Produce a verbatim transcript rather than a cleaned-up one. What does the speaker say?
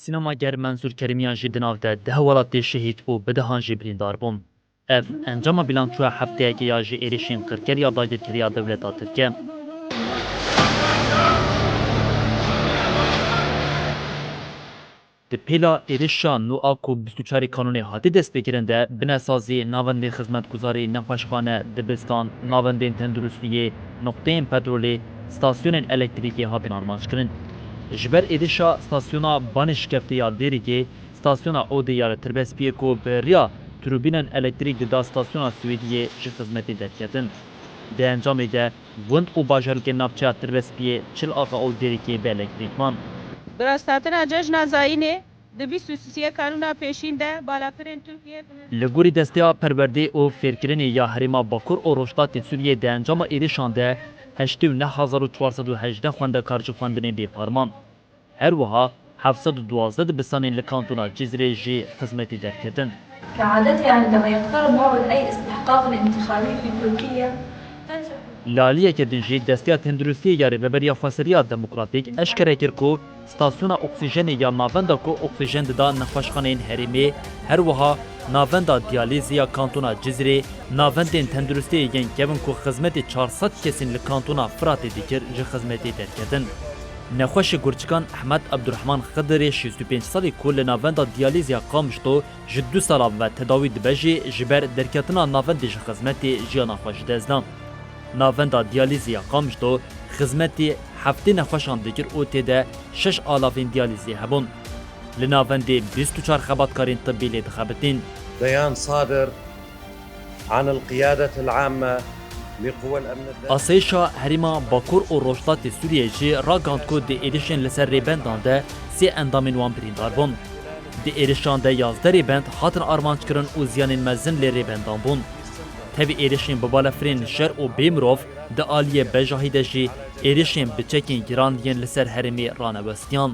Sînemager Mensûr Kerîmiyan jî di nav de deh welatê şehîd û bi dehan jî birîndar bûn. Ev encama bîlançoya hefteyekê ya ji êrişên qirker ya dagirkeriya dewleta Tirk e. Di pêla êrişa nû a ku bîst û çarê Kanûnê hatî destpêkirin de, binesazî navendên xizmetguzarî, nexweşxane, dibistan, navendên tenduristiyê, nuqteyên petrolê, stasyonên elektrîkê hatin armanckirin. Ji ber êrişa stasyona Banê Şikeftê ya Dêrikê, stasyona Odê ya li Tirbespiyê ku bi riya trûbînên elektrîk dida stasyona Swêdiyê ji xizmetê derketin. Di encamê de gund û bajarokên navçeya Tirbespiyê, Çil Axa û Dêrikê bê elektrîk man. Bi rasthatina cejna Zayînê di bîst û sisê Kanûna Pêşîn de balafirên Tirkiyê bi Li gorî Desteya Perwerdê û Fêrkirinê ya Herêma Bakur û Rojhilatê Sûriyê di encama êrişan de heştê û neh hezar û çar sed û hejdeh xwendekar ji xwendinê bêpar man. Her wiha heft sed û duwazdeh dibistanên li kantona Cizrê jî xizmetê derketin. كعادتي عندما يقترب موعد أي استحقاق انتخابي في تركيا تنسحب. Li aliyeke din jî Desteya Tenduristiyê ya Rêveberiya Xweseriya Demokratîk eşkere kir ku stasyona oksîjenê ya navenda ku oksîjen dida nexweşxaneyên herêmê, her wiha navenda diyalîzê ya kantona Cizrê, navendên tenduristiyê yên kevin ku xizmetê çar sed kesên li kantona Firatê dikir ji xizmetê derketin. Nexweşê gurçikan Ehmed Ebdurehman Xidirê şêst û pênc salî ku li navenda diyalîzê ya Qamişlo ji du salan ve tedawî dibe jî ji ber derketina navendê ji xizmetê jiyana xwe ji dest da. Navenda diyalîzê ya Qamişlo xizmetê heftê nexweşan dikir û tê de şeş alavên diyalîzê hebûn. Li navendê bîst û çar xebatkarên tibbî lê dixebitîn. بيان صادر عن القيادة العامة لقوى الأمن الداخلي. Asayişa herêma Bakur û Rojhilatê Sûriyê jî ragihand ku di êrişên li ser rêbendan de sê endamên wan birîndar bûn. Di êrişan de yazdeh rêbend hatin armanckirin û ziyanên mezin li rêbendan bûn. Tevî êrişên bi balafirên şer û bê mirov di aliyê Bejahî de jî êrişên bi çekên giran yên li ser herêmê ranewestiyan.